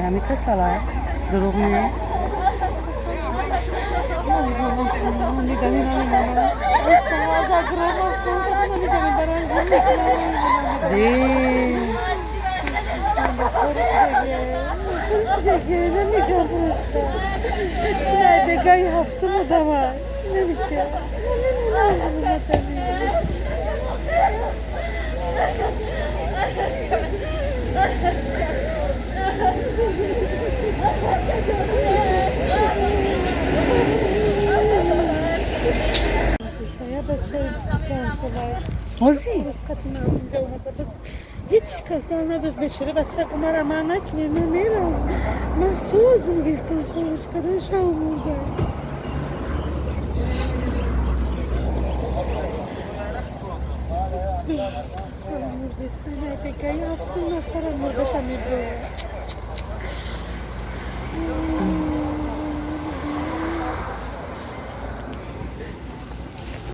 Ҳами касалай, дурӯғ не. Намедонам, дидани намедонам. Намедонам, барам гум мекунам. Де. Намедонам просто. Дегаи ҳафтум одама. Намешавад. Ҳозир? Ҳеҷ касал надошт, бечора бача мара ман накунед, ман мерам. Ман сӯзм гирифтам, хомӯш кардан шав мурда. Гаи ҳафтум нафара мурдаша меброяд.